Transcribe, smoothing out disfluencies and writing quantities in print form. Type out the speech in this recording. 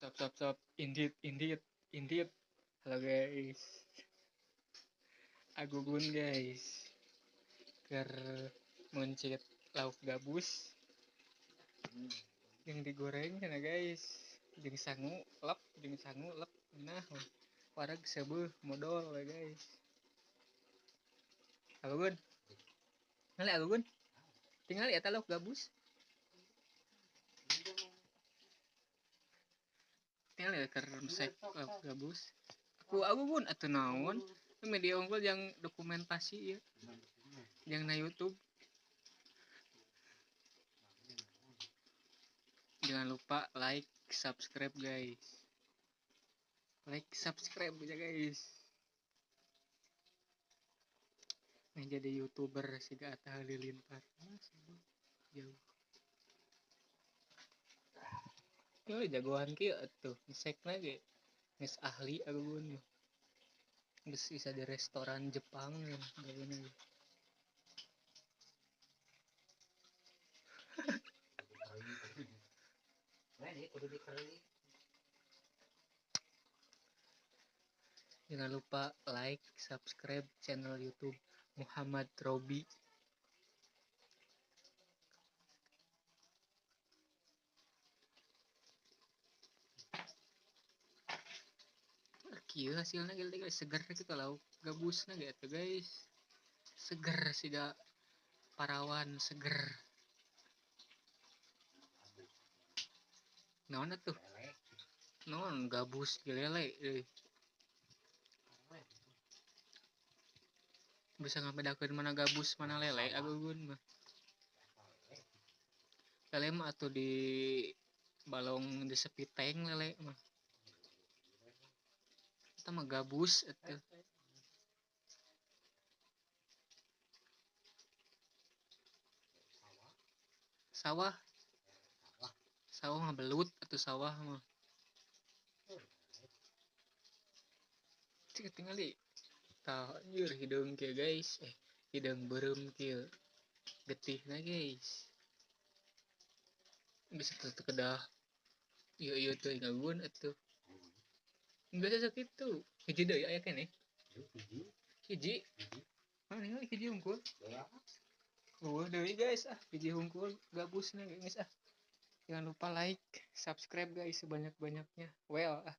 Stop stop stop. Indeed indeed indeed. Halo guys. Agugun guys. Keur meuncit lauk gabus. Yang digoreng cenah guys. Jeung sangu lep, jeung sangu lep. Nah, wareg seubeuh modol we guys. Agugun. Ngali Agugun. Tingali eta lauk gabus. Tingali keur mesek lauk gabus. Aku Agugun atuh naon? Media unggul yang dokumentasi ya. Yang na YouTube. Jangan lupa like, subscribe guys. Like, subscribe aja guys. Nah, jadi YouTuber siga Atta Halilintar. Jauh. Yo jagoan kieu atuh, ngesekna ge geus ahli Agugun mah. Geus bisa di restoran Jepang ya gawena ge. Jangan lupa like, subscribe channel YouTube Muhammad Robi. Kieu hasilna ge guys, seger kitu lauk gabusna ge atuh guys. Seger siga parawan seger. Naon atuh? Naon gabus lele euy. Bisa ngabedakeun mana gabus mana lele Agugun mah. Lele mah atuh di balong di sepi tank lele mah. Eta mah gabus atuh. Sawah. Sawah mah belut atuh sawah mah. Cik tingali. Tah anjir hideung kieu guys. Hideung beureum kieu. Getihna guys. Bisa teu kedah. Ieu ieu teuing Agugun atuh. Geus sakitu. Hiji deui aya keneh. Hiji. Mana ningali hiji hungkul? Eueuh deui guys ah, hiji hungkul gabusna geus ah. Jangan lupa like, subscribe guys sebanyak-banyaknya. Well ah.